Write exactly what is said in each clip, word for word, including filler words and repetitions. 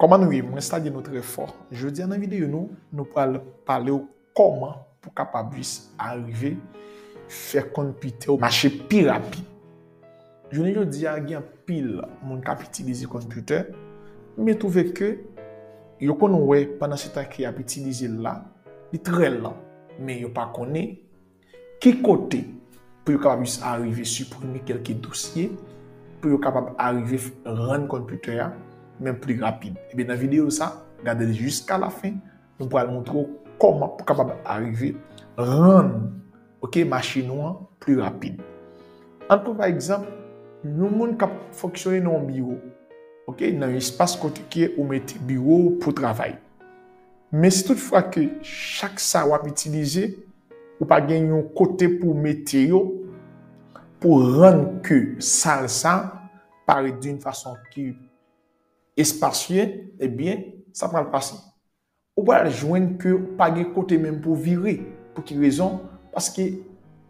Kòman nou ye? Mwen salye nou trè fò. Jodi a nan videyo nou, nou pral pale w kòman pou kapab jis arive fè konpitè w mache pi rapid. Jounen jodi a, gen anpil moun k ap itilize konpitè, men twouve ke yo konn wè pandan se tan ke y ap itilize l la, li trè lan, men yo pa konnen ki kote pou yo kapab jis arive siprime kèlke dosye, pou yo kapab arive f- rann konpitè a menm pli rapid. Ebyen, nan videyo sa, gade l jiska lafen, nou pral montre w kòman pou kapab arive rann, ok, machin ou an pli rapid. Ann pran pa egzanp, yon moun k ap fonksyone nan yon biwo, ok, nan yon espas kote ke ou mete biwo w pou travay. Men si toutfwa ke chak sa w ap itilize, ou pa gen yon kote pou w mete yo, pou rann ke sal sa parèt d'une façon ki espasye, ebyen, sa pral pase. Ou pral jwenn ke pa gen kote menm pou vire. Pou ki rezon? Paske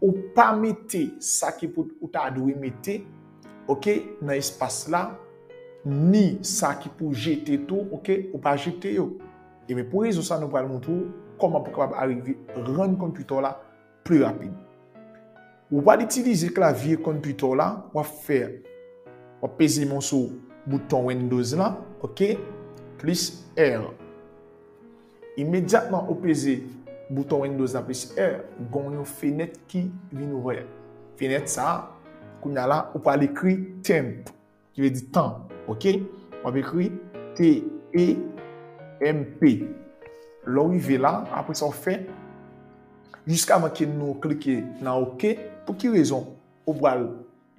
ou pa mete sa ki pou ou ta dwe mete, ok, nan espas la, ni sa ki pou jete tou, ok, ou pa jete yo. Ebyen, pou rezon sa, nou pral montre w kòman pou kapab arive rann konpitè w la pli rapid. Ou pral itilize klavye konpitè w la, w ap fè, w ap peze men w sou bouton Windows la, ok, plis R. Imedyatman ou peze bouton Windows la plis R, gon yon fenèt ki vin ouvè. Fenèt sa a, kounye a la, ou pral ekri temp, ki vle di tan, ok? W ap ekri T E M P. Lè w rive la, apre sa w fè, jiskavan ke nou klike nan ok, pou ki rezon ou pral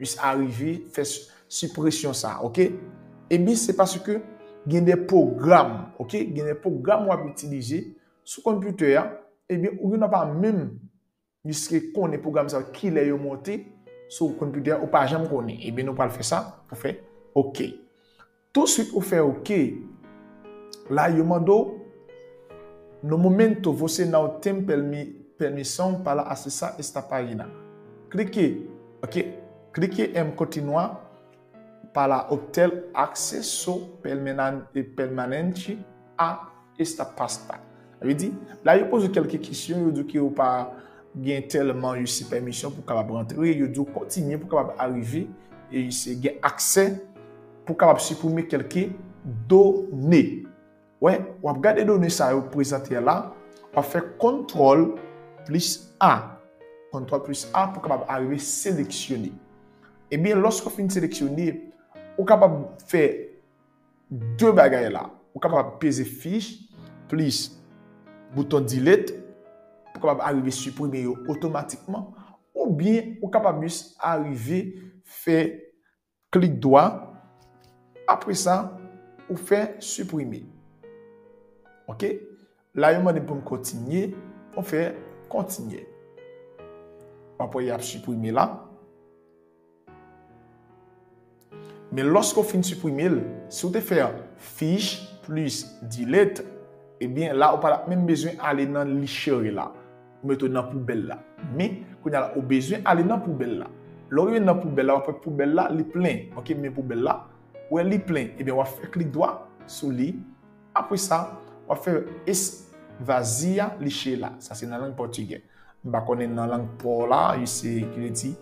jis arive fè s- sipresyon sa, ok? Ebyen, se paske gen de pwogram, ok? Gen de pwogram w ap itilize sou konpitè a, ebyen, ou gen pa menm jiske konnen pwogram sa yo, kilè yo monte sou konpitè a, ou pa janm konnen. Ebyen, nou pral fè sa, ou fè ok. Touswit ou fè ok. La, yo mande w, "No momento você não tem permi- permissão para acessar esta página." Klike, ok? Klike em continuar para obter acesso permanen- permanente a esta pasta. Sa vle di, la yo poze w kèlke kesyon, yo di w ke ou pa gen tèlman, yo se pèmisyon pou kapab rantre, yo di w kontinye pou kapab arive, e se gen aksè pou kapab siprime kèlke done. Wè, w ap gade done sa yo prezante la, w ap fè kontwòl plis A. Kontwòl plis A pou kapab arive seleksyone. Ebyen, lòske w fin seleksyone, ou kapab fè de bagay la. Ou kapab peze fich plis bouton delete pou kapab arive siprime yo otomatikman, oubyen ou kapab jis arive fè klik dwa, apre sa, ou fè siprime. Ok? La, yo mande pou m kontinye, ou fè kontinye. W ap wè y ap siprime la. Men lòske w fin siprime l, si w te fè fich plis delete, ebyen la ou pa t ap menm bezwen ale nan lichè la. Ou mete w nan poubèl la. Men, kounye a la, ou bezwen ale nan poubèl la. Lè w rive nan poubèl la, w ap wè poubèl la, li plen. Ok, men poubèl la, ou wè li plen. Ebyen, w ap fè klik dwa sou li. Apre sa, w ap fè esvaziar lixeira. Sa se nan lang pòtigè. M pa konnen nan lang pa w la, yo se ki vle di,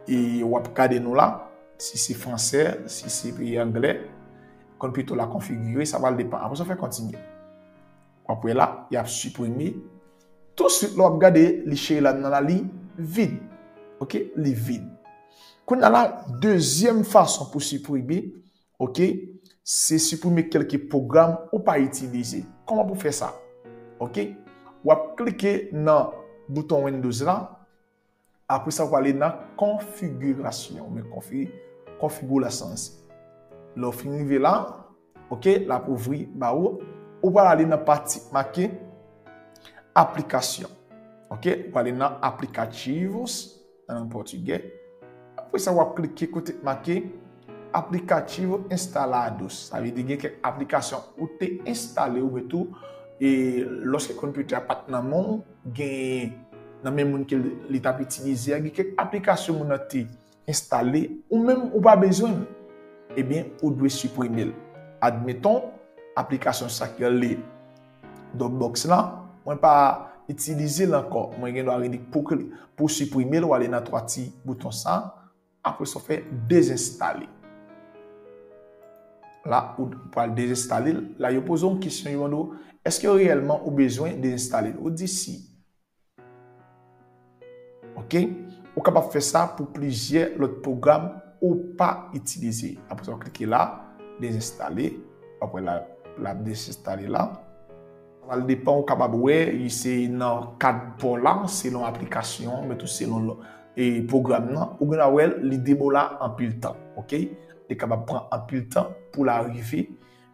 e w ap gade nou la, si se fransè, si se peyi anglè, konpitè w la konfigire, sa pral depann. Apre sa, w fè kontinye. W ap wè la, y ap siprime. Touswit, lè w ap gade, lixeira la nan la, li vid. Ok? Li vid. Kounye a la, dezyèm fason pou siprime, ok, se siprime kèlke pwogram ou pa itilize. Kòman pou fè sa? Ok? W ap klike nan bouton Windows la, apre sa, w prale nan konfigirasyon, men konfi, konfigirasyon. Lè w fin rive la, ok, l ap ouvri ba ou, ou pral ale nan pati make aplikasyon. Ok, ou prale nan aplikativos, nan lang pòtigè. Apre sa, w ap klike kote make aplikativo instalados. Sa vle di gen kèk aplikasyon ou te enstale ou mete ou, e lòske konpitè a pa t nan men w, gen nan men moun ke li t ap itilize a, gen kèk aplikasyon moun nan te enstale, ou menm ou pa bezwen l, ebyen, ou dwe siprime l. Admeton, aplikasyon sa ki rele Dropbox lan, mwen pa itilize l ankò. Mwen gen dwa rele pou, pou siprime l, w ale nan twa ti bouton sa. Apre sa, w fè dezenstale. La, ou pral dezenstale l. La, yo poze w yon kesyon, yo mande w, èske reyèlman ou bezwen dezenstale l? Ou di si. Ok? Ou kapab fè sa pou plizyè lòt pwogram ou pa itilize. Apre sa, w klike la, dezenstale. Apre la, l ap dezenstale la. Sa va depann, ou kapab wè, se nan kat pa w la, selon aplikasyon, men tou selon e, pwogram nan, ou gen dwa wè l, li demare anpil tan, ok? Li kapab pran anpil tan pou l arive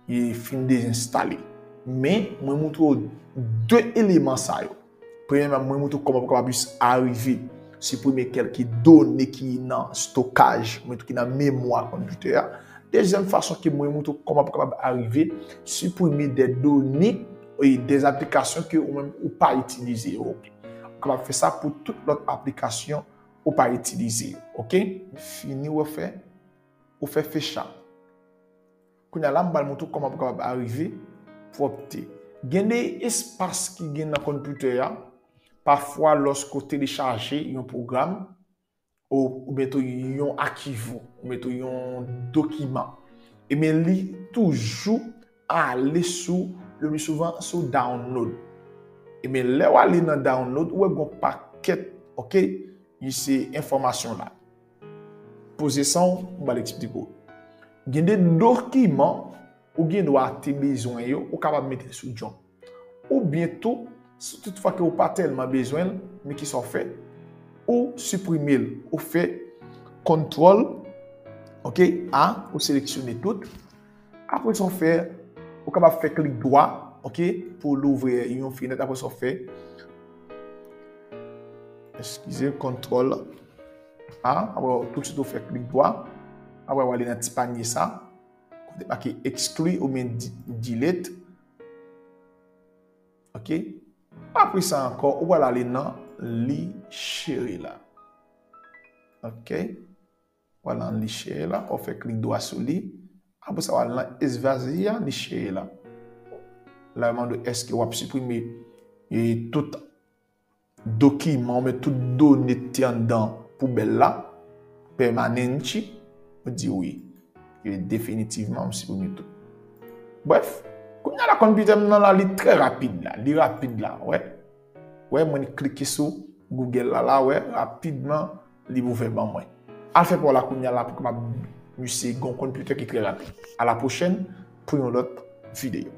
e fin dezenstale. Men, mwen montre w de eleman sa yo. Premyèman, mwen montre w kòman pou kapab jis arive siprime kèlke done ki nan stokaj, mwen ki nan memwa konpitè a. Dezyèm fason ke mwen montre w kòman pou kapab arive siprime de done e de aplikasyon ke ou menm ou pa itilize yo. Ok. Ou kapab fè sa pou tout lòt aplikasyon ou pa itilize yo. Ok? Fini ou fè, ou fè fechap. Kounye a la, m pral montre w kòman pou kapab arive pwòpte. Gen de espas ki gen nan konpitè a. Pafwa, lòske w telechaje yon pwogram, ou, oubyen tou yon achiv, oubyen tou yon dokiman, ebyen, li toujou ale sou, le pli souvan, sou download. Ebyen, lè w ale nan download, ou wè gon pakèt, ok, se enfòmasyon la. Poze san w, m pral eksplike w. Gen de dokiman ou gen dwa te bezwen yo, ou kapab mete sou junk. Oubyen tou, si toutfwa ke ou pa tèlman bezwen l, men kisa w fè? Ou siprime l, ou fè kontwòl, ok, A, ou seleksyone tout. Apre sa w fè, ou kapab fè klik dwa, ok, pou louvri yon fenèt. Apre sa w fè, eskize, kontwòl A, apre tout swit ou fè klik dwa. Apre w ale nan ti panye sa, kote make exclude oubyen di-, delete. Ok. Apre sa ankò, ou pral ale nan li chere la. Ok. Ou pral nan li chere la, ou fè klik dwa sou li. Apre sa, ou al nan espas li a, li chere la. La, yo mande w èske w ap siprime e tout dokiman oubyen tout done ki te anndan poubèl la, pèmananti, ou di wi. E definitivman, m siprime tout. Brèf, kounye a la, konpitè m nan la, li trè rapid la, li rapid la, wè. Wè, mwen klike sou Google la, la, wè, rapidman, li ouvè ban mwen. Al fè pa w la kounye a la pou kapab misye gon konpitè ki trè rapid. A la pwochèn pou yon lòt videyo.